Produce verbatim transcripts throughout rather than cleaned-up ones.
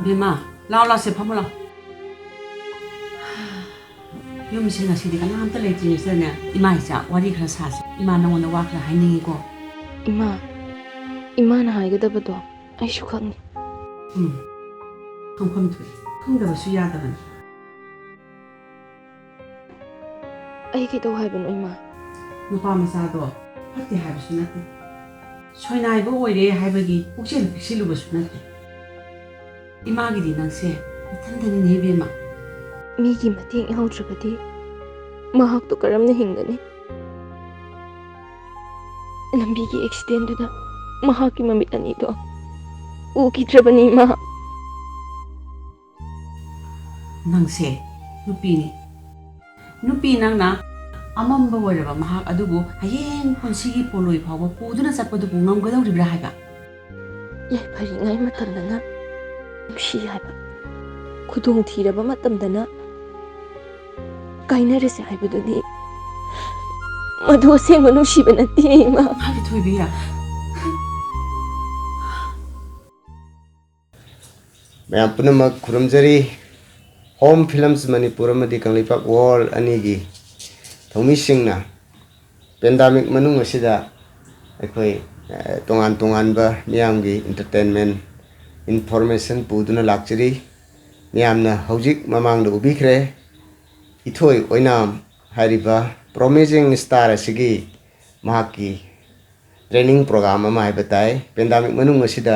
ꯕꯦꯝꯃ, ꯂꯥꯎ, ꯂꯥꯎꯁꯦ, ꯐꯝꯃꯣ ꯂꯥꯎ꯫ ꯌꯨꯝꯁꯦ ꯉꯁꯤꯗꯤ ꯀꯅꯥꯝꯇ ꯂꯩꯇ꯭ꯔꯤꯉꯩꯁꯤꯗꯅꯦ, ꯏꯃꯥ ꯏꯆꯥ ꯋꯥꯔꯤ ꯈꯔ ꯁꯥꯁꯦ꯫ ꯏꯃꯥ ꯅꯉꯣꯟꯗ ꯋꯥ ꯈꯔ ꯍꯥꯏꯅꯤꯡꯉꯤꯀꯣ꯫ ꯏꯃꯥ, ꯏꯃꯥꯅ ꯍꯥꯏꯒꯗꯕꯗꯣ ꯑꯩꯁꯨ ꯈꯪꯉꯤ꯫ ꯎꯝ, ꯈꯪꯐꯝ ꯊꯣꯛꯏ꯫ ꯈꯪꯗꯕꯁꯨ ꯌꯥꯗꯕꯅꯤ꯫ ꯑꯩ ꯀꯩꯗꯧ ꯍꯥꯏꯕꯅꯣ, ꯏꯃꯥ? ꯅꯨꯄꯥ ꯃꯆꯥꯗꯣ ꯐꯠꯇꯦ ꯍꯥꯏꯕꯁꯨ ꯅꯠꯇꯦ꯫ ꯁꯣꯏꯅꯥꯏꯕ ꯑꯣꯏꯔꯦ ꯍꯥꯏꯕꯒꯤ ꯄꯨꯛꯆꯦꯜ ꯄꯤꯛꯁꯤꯜꯂꯨꯕꯁꯨ ꯅꯠꯇꯦ꯫ ꯏꯃꯥꯒꯤꯗꯤ ꯅꯪꯁꯦ ꯏꯊꯟꯗꯅꯤꯅꯦ, ꯏꯕꯦꯝꯃ꯫ ꯃꯤꯒꯤ ꯃꯇꯦꯡ ꯌꯥꯎꯗ꯭ꯔꯕꯗꯤ ꯃꯍꯥꯛꯇꯣ ꯀꯔꯝꯅ ꯍꯤꯡꯒꯅꯤ? ꯂꯝꯕꯤꯒꯤ ꯑꯦꯛꯁꯤꯗꯦꯟꯗꯨꯗ ꯃꯍꯥꯛꯀꯤ ꯃꯃꯤꯠ ꯑꯅꯤꯗꯣ ꯎꯈꯤꯗ꯭ꯔꯕꯅꯤ, ꯏꯃꯥ꯫ ꯅꯪꯁꯦ ꯅꯨꯄꯤꯅꯤ꯫ ꯅꯨꯄꯤ ꯅꯪꯅ ꯑꯃꯝꯕ ꯑꯣꯏꯔꯕ ꯃꯍꯥꯛ ꯑꯗꯨꯕꯨ ꯍꯌꯦꯡ ꯄꯨꯟꯁꯤꯒꯤ ꯄꯣꯂꯣꯏ ꯐꯥꯎꯕ ꯄꯨꯗꯨꯅ ꯆꯠꯄꯗꯨꯕꯨ ꯉꯝꯒꯗꯧꯔꯤꯕ꯭ꯔꯥ ꯍꯥꯏꯕ? ꯌꯥꯏꯐꯔꯤꯉꯩ ꯃꯇꯝꯗꯅ ꯅꯨꯡꯁꯤ ꯍꯥꯏꯕ, ꯈꯨꯗꯣꯡ ꯊꯤꯔꯕ ꯃꯇꯝꯗꯅ ꯀꯥꯏꯅꯔꯁꯦ ꯍꯥꯏꯕꯗꯨꯗꯤ ꯃꯗꯨ ꯑꯁꯦꯡꯕ ꯅꯨꯡꯁꯤꯕ ꯅꯠꯇꯦ, ꯏꯃꯥ꯫ ꯍꯥꯏꯒꯦ ꯊꯣꯏꯕꯤ꯫ ꯃꯌꯥꯝ ꯄꯨꯝꯅꯃꯛ ꯈꯨꯔꯨꯝꯖꯔꯤ꯫ ꯍꯣꯝ ꯐꯤꯂꯝꯁ ꯃꯅꯤꯄꯨꯔ ꯑꯃꯗꯤ ꯀꯪꯂꯩꯄꯥꯛ ꯋꯥꯔꯜ ꯑꯅꯤꯒꯤ ꯊꯧꯃꯤꯁꯤꯡꯅ ꯄꯦꯟꯗꯥꯃꯤꯛ ꯃꯅꯨꯡ ꯑꯁꯤꯗ ꯑꯩꯈꯣꯏ, ꯑ, ꯇꯣꯉꯥꯟ ꯇꯣꯉꯥꯟꯕ ꯃꯤꯌꯥꯝꯒꯤ ꯏꯟꯇꯔꯇꯦꯟꯃꯦꯟ, ꯏꯟꯐꯣꯔꯃꯦꯁꯟ ꯄꯨꯗꯨꯅ ꯂꯥꯛꯆꯔꯤ꯫ ꯃꯤꯌꯥꯝꯅ ꯍꯧꯖꯤꯛ ꯃꯃꯥꯡꯗ ꯎꯕꯤꯈ꯭ꯔꯦ, ꯏꯊꯣꯏ ꯑꯣꯏꯅꯥꯝ ꯍꯥꯏꯔꯤꯕ ꯄ꯭ꯔꯣꯃꯤꯁꯤꯡ ꯁ꯭ꯇꯥꯔ ꯑꯁꯤꯒꯤ ꯃꯍꯥꯛꯀꯤ ꯇ꯭ꯔꯦꯅꯤꯡ ꯄ꯭ꯔꯣꯒ꯭ꯔꯥꯝ ꯑꯃ ꯍꯥꯏꯕ ꯇꯥꯏ꯫ ꯄꯦꯟꯗꯥꯃꯤꯛ ꯃꯅꯨꯡ ꯑꯁꯤꯗ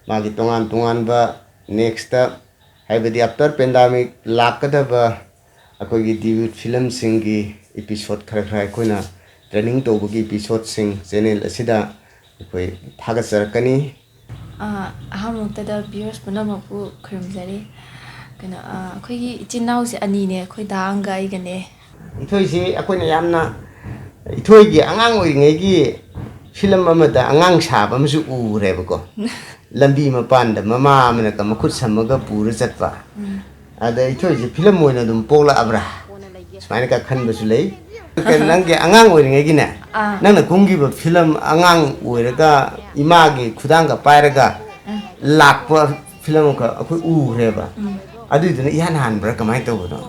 ꯃꯥꯒꯤ ꯇꯣꯉꯥꯟ ꯇꯣꯉꯥꯟꯕ ꯅꯦꯛꯁꯇ, ꯍꯥꯏꯕꯗꯤ ꯑꯥꯐꯇꯔ ꯄꯦꯟꯗꯥꯃꯤꯛ ꯂꯥꯛꯀꯗꯕ ꯑꯩꯈꯣꯏꯒꯤ ꯗꯤꯕ꯭ꯌꯨꯠ ꯐꯤꯂꯝꯁꯤꯡꯒꯤ ꯏꯄꯤꯁꯣꯠ ꯈꯔ ꯈꯔ ꯑꯩꯈꯣꯏꯅ ꯇ꯭ꯔꯦꯅꯤꯡ ꯇꯧꯕꯒꯤ ꯏꯄꯤꯁꯣꯠꯁꯤꯡ ꯆꯦꯅꯦꯜ ꯑꯁꯤꯗ ꯑꯩꯈꯣꯏ ꯊꯥꯒꯠꯆꯔꯛꯀꯅꯤ꯫ ꯑꯥ, ꯑꯍꯥꯟꯕꯃꯛꯇꯗ ꯚ꯭ꯌꯨꯋꯔꯁ ꯄꯨꯝꯅꯃꯛꯄꯨ ꯈꯨꯔꯨꯝꯖꯔꯤ꯫ ꯀꯩꯅꯣ, ꯑꯥ, ꯑꯩꯈꯣꯏꯒꯤ ꯏꯆꯤꯟ ꯏꯅꯥꯎꯁꯦ ꯑꯅꯤꯅꯦ, ꯑꯩꯈꯣꯏ ꯗꯥ ꯑꯃꯒ ꯑꯩꯒꯅꯦ꯫ ꯏꯊꯣꯏꯁꯤ ꯑꯩꯈꯣꯏꯅ ꯌꯥꯝꯅ, ꯏꯊꯣꯏꯒꯤ ꯑꯉꯥꯡ ꯑꯣꯏꯔꯤꯉꯩꯒꯤ ꯐꯤꯂꯝ ꯑꯃꯗ ꯑꯉꯥꯡ ꯁꯥꯕ ꯑꯃꯁꯨ ꯎꯔꯦꯕꯀꯣ꯫ ꯂꯝꯕꯤ ꯃꯄꯥꯟꯗ ꯃꯃꯥ ꯑꯃꯅꯒ ꯃꯈꯨꯠ ꯁꯝꯃꯒ ꯄꯨꯔ ꯆꯠꯄ꯫ ꯎꯝ꯫ ꯑꯗ ꯏꯊꯣꯏꯁꯦ ꯐꯤꯂꯝ ꯑꯣꯏꯅ ꯑꯗꯨꯝ ꯄꯣꯛꯂꯛꯑꯕ꯭ꯔꯥ? ꯁꯨꯃꯥꯏꯅꯒ ꯈꯟꯕꯁꯨ ꯂꯩ꯫ ꯅꯪꯒꯤ ꯑꯉꯥꯡ ꯑꯣꯏꯔꯤꯉꯩꯒꯤꯅꯦ, ꯑꯥ꯫ ꯅꯪꯅ ꯀꯨꯝꯈꯤꯕ ꯐꯤꯂꯝ, ꯑꯉꯥꯡ ꯑꯣꯏꯔꯒ ꯏꯃꯥꯒꯤ ꯈꯨꯗꯥꯡꯒ ꯄꯥꯏꯔꯒ ꯑꯥ꯫ ꯂꯥꯛꯄ ꯐꯤꯂꯝ ꯑꯃꯈꯛ ꯑꯩꯈꯣꯏ ꯎꯈ꯭ꯔꯦꯕ꯫ ꯑꯗꯨꯏꯗꯨꯅ ꯏꯍꯥꯟ ꯍꯥꯟꯕ꯭ꯔꯥ, ꯀꯃꯥꯏꯅ ꯇꯧꯕꯅꯣ?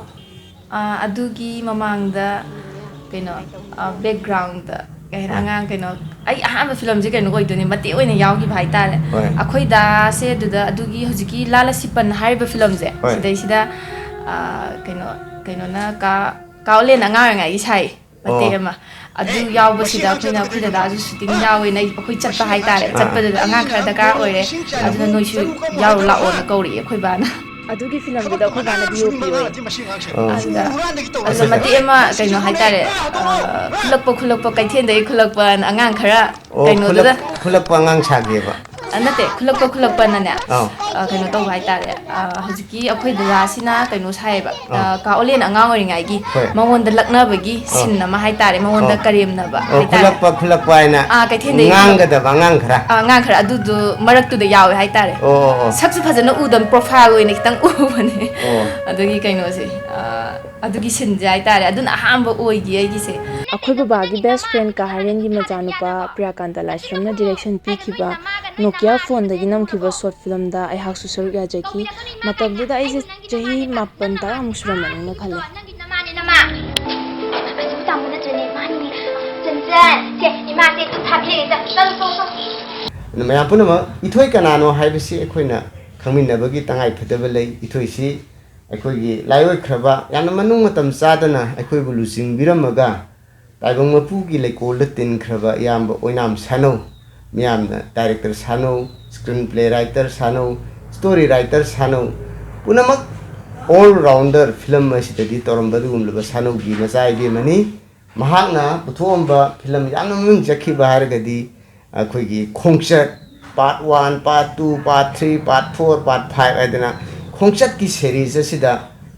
ꯑꯥ, ꯑꯗꯨꯒꯤ ꯃꯃꯥꯡꯗ ꯀꯩꯅꯣ, ꯕꯦꯛꯒ꯭ꯔꯥꯎꯟꯗ ꯀꯩ ꯍꯥꯏꯅ, ꯑꯥ꯫ ꯑꯉꯥꯡ ꯀꯩꯅꯣ, ꯑꯩ ꯑꯍꯥꯟꯕ ꯐꯤꯂꯝꯁꯦ ꯀꯩꯅꯣ ꯑꯣꯏꯗꯣꯏꯅꯦ, ꯃꯇꯦꯛ ꯑꯣꯏꯅ ꯌꯥꯎꯈꯤꯕ ꯍꯥꯏꯇꯥꯔꯦ꯫ ꯍꯣꯏ꯫ ꯑꯩꯈꯣꯏ ꯗꯥꯁꯦ ꯑꯗꯨꯗ, ꯑꯗꯨꯒꯤ ꯍꯧꯖꯤꯛꯀꯤ ꯂꯥ ꯂꯁꯤꯄꯟ ꯍꯥꯏꯔꯤꯕ ꯐꯤꯂꯝꯁꯦ, ꯍꯣꯏ꯫ ꯁꯤꯗꯩꯁꯤꯗ ꯑꯥ, ꯀꯩꯅꯣ, ꯀꯩꯅꯣꯅ ꯀꯥ ꯀꯥ ꯑꯣꯂꯦꯟ ꯑꯉꯥꯡ ꯑꯣꯏꯔꯤꯉꯩꯒꯤ ꯁꯥꯏ ꯃꯇꯦꯛ ꯑꯣ꯫ ꯑꯃ꯫ ꯑꯗꯨ ꯌꯥꯎꯕꯁꯤꯗ ꯑꯩꯈꯣꯏꯅ, ꯑꯩꯈꯣꯏ ꯗꯗꯥꯁꯨ ꯁꯨꯇꯤꯡ ꯌꯥꯎꯋꯦꯅ, ꯑꯩ, ꯑꯩꯈꯣꯏ ꯆꯠꯄ ꯍꯥꯏꯇꯥꯔꯦ꯫ ꯑꯥ꯫ ꯆꯠꯄꯗꯨꯗ ꯑꯉꯥꯡ ꯈꯔ ꯗꯔꯀꯥꯔ ꯑꯣꯏꯔꯦ, ꯑꯗꯨꯅ ꯅꯣꯏꯁꯨ ꯌꯥꯎꯔꯨ ꯂꯥꯛꯑꯣꯅ ꯀꯧꯔꯛꯑꯦ ꯑꯩꯈꯣꯏ ꯕꯥꯅ꯫ ꯑꯗꯨꯒꯤ ꯐꯤꯂꯝꯗꯨꯗ ꯑꯩꯈꯣꯏ ꯕꯥꯅ ꯗꯤ ꯑꯣ ꯄꯤ ꯑꯣꯏ꯫ ꯑꯣ꯫ ꯑꯗꯨꯗ, ꯑꯗꯨꯗ ꯃꯇꯦꯛ ꯑꯃ ꯀꯩꯅꯣ ꯍꯥꯏꯇꯥꯔꯦ, ꯑ, ꯈꯨꯜꯂꯛꯄ, ꯈꯨꯜꯂꯛꯄ ꯀꯩꯊꯦꯜꯗꯒꯤ ꯈꯨꯜꯂꯛꯄꯅ ꯑꯉꯥꯡ ꯈꯔ ꯑꯣ, ꯀꯩꯅꯣꯗꯨꯗ ꯈꯨꯜꯂꯛ-, ꯈꯨꯜꯂꯛꯄ ꯑꯉꯥꯡ ꯁꯥꯒꯦꯕ꯫ ꯑ, ꯅꯠꯇꯦ, ꯈꯨꯜꯂꯛꯄ, ꯈꯨꯜꯂꯛꯄꯅꯅꯦ, ꯑꯧ꯫ ꯑ, ꯀꯩꯅꯣ ꯇꯧꯕ ꯍꯥꯏꯇꯥꯔꯦ, ꯑ, ꯍꯧꯖꯤꯛꯀꯤ ꯑꯩꯈꯣꯏ ꯗꯗꯥꯁꯤꯅ ꯀꯩꯅꯣ ꯁꯥꯏꯌꯦꯕ, ꯑ, ꯑꯧ꯫ ꯀꯥ ꯑꯣꯂꯦꯟ ꯑꯉꯥꯡ ꯑꯣꯏꯔꯤꯉꯩꯒꯤ ꯍꯣꯏ꯫ ꯃꯉꯣꯟꯗ ꯂꯛꯅꯕꯒꯤ ꯑꯧ꯫ ꯁꯤꯟ ꯑꯃ ꯍꯥꯏꯇꯥꯔꯦ, ꯃꯉꯣꯟꯗ ꯑꯧ꯫ ꯀꯔꯦꯝꯅꯕ ꯑꯣ, ꯍꯥꯏꯇꯥꯔꯦ꯫ ꯈꯨꯜꯂꯛꯄ, ꯈꯨꯜꯂꯛꯄ ꯍꯥꯏꯅ ꯑꯥ, ꯀꯩꯊꯦꯜꯗꯒꯤ ꯉꯥꯡꯒꯗꯕ ꯑꯉꯥꯡ ꯈꯔ꯫ ꯑ, ꯑꯉꯥꯡ ꯈꯔ ꯑꯗꯨꯗꯣ ꯃꯔꯛꯇꯨꯗ ꯌꯥꯎꯋꯦ ꯍꯥꯏꯇꯥꯔꯦ꯫ ꯑꯣ, ꯑꯣ, ꯑꯣ꯫ ꯁꯛꯁꯨ ꯐꯖꯅ ꯎꯗꯕ, ꯄ꯭ꯔꯣꯐꯥꯏꯜ ꯑꯣꯏꯅ ꯈꯤꯇꯪ ꯎꯕꯅꯦ꯫ ꯑꯣ꯫ ꯑꯗꯨꯒꯤ ꯀꯩꯅꯣꯁꯦ, ꯑ, ꯑꯗꯨꯒꯤ ꯁꯤꯟꯁꯦ ꯍꯥꯏꯇꯥꯔꯦ, ꯑꯗꯨꯅ ꯑꯍꯥꯟꯕ ꯑꯣꯏꯒꯤ ꯑꯩꯒꯤꯁꯦ꯫ ꯑꯩꯈꯣꯏ ꯕꯕꯥꯒꯤ ꯕꯦꯁ ꯐ꯭ꯔꯦꯟ ꯀꯥ ꯍꯥꯏꯔꯦꯟꯒꯤ ꯃꯆꯥꯅꯨꯄꯥ ꯄ꯭ꯔꯤꯌꯥꯀꯥꯟꯇ ꯂꯥꯏꯁ꯭ꯔꯝꯅ ꯗꯤꯔꯦꯛꯁꯟ ꯄꯤꯈꯤꯕ ꯅꯣꯀꯤꯌꯥ ꯐꯣꯟꯗꯒꯤ ꯅꯝꯈꯤꯕ ꯁꯣꯔꯠ ꯐꯤꯂꯝꯗ ꯑꯩꯍꯥꯛꯁꯨ ꯁꯔꯨꯛ ꯌꯥꯖꯈꯤ꯫ ꯃꯇꯝꯗꯨꯗ ꯑꯩꯁꯦ ꯆꯍꯤ ꯃꯥꯄꯟ ꯇꯔꯥꯃꯨꯛ ꯁꯨꯔꯝꯃꯅꯤꯅ ꯈꯜꯂꯦ꯫ ꯅꯃꯥꯅꯦ, ꯅꯃꯥ꯫ ꯑꯗꯨ ꯇꯥꯃꯣ ꯅꯠꯇ꯭ꯔꯅꯦ, ꯃꯥꯅꯤꯅꯦ꯫ ꯆꯟꯆꯟ, ꯁꯦ, ꯏꯃꯥꯁꯦ ꯙꯨꯞ ꯊꯥꯕꯤꯔꯒꯦ, ꯆꯠ-, ꯆꯠꯂꯨ, ꯆꯠꯂꯨ, ꯆꯠꯂꯨ꯫ ꯑꯗꯨ ꯃꯌꯥꯝ ꯄꯨꯝꯅꯃꯛ ꯏꯊꯣꯏ ꯀꯅꯥꯅꯣ ꯍꯥꯏꯕꯁꯤ ꯑꯩꯈꯣꯏꯅ ꯈꯪꯃꯤꯟꯅꯕꯒꯤ ꯇꯉꯥꯏꯐꯗꯕ ꯂꯩ꯫ ꯏꯊꯣꯏꯁꯤ ꯑꯩꯈꯣꯏꯒꯤ ꯂꯥꯏꯑꯣꯏꯈ꯭ꯔꯕ, ꯌꯥꯝꯅ ꯃꯅꯨꯡ ꯃꯇꯝ ꯆꯥꯗꯅ ꯑꯩꯈꯣꯏꯕꯨ ꯂꯨꯆꯤꯡꯕꯤꯔꯝꯃꯒ ꯇꯥꯏꯕꯪ ꯃꯄꯨꯒꯤ ꯂꯩꯀꯣꯜꯗ ꯇꯤꯟꯈ꯭ꯔꯕ ꯏꯌꯥꯝꯕ ꯑꯣꯏꯅꯥꯝ ꯁꯥꯅꯧ, ꯃꯤꯌꯥꯝꯅ ꯗꯥꯏꯔꯦꯛꯇꯔ ꯁꯥꯅꯧ, ꯁ꯭ꯀ꯭ꯔꯤꯟ ꯄ꯭ꯂꯦ ꯔꯥꯏꯇꯔ ꯁꯥꯅꯧ, ꯁ꯭ꯇꯣꯔꯤ ꯔꯥꯏꯇꯔ ꯁꯥꯅꯧ, ꯄꯨꯝꯅꯃꯛ ꯑꯣꯜ ꯔꯥꯎꯟꯗꯔ ꯐꯤꯂꯝ ꯑꯁꯤꯗꯗꯤ ꯇꯧꯔꯝꯕ ꯑꯗꯨꯒꯨꯝꯂꯕ ꯁꯥꯅꯧꯒꯤ ꯃꯆꯥ ꯏꯕꯦꯝꯃꯅꯤ꯫ ꯃꯍꯥꯛꯅ ꯄꯨꯊꯣꯛꯑꯝꯕ ꯐꯤꯂꯝ ꯌꯥꯝꯅ ꯃꯃꯤꯡ ꯆꯠꯈꯤꯕ ꯍꯥꯏꯔꯒꯗꯤ ꯑꯩꯈꯣꯏꯒꯤ ꯈꯣꯡꯆꯠ, part one, part two, part three, part four, part five ꯍꯥꯏꯗꯅ ꯈꯣꯡꯆꯠꯀꯤ ꯁꯦꯔꯤꯁ ꯑꯁꯤꯗ,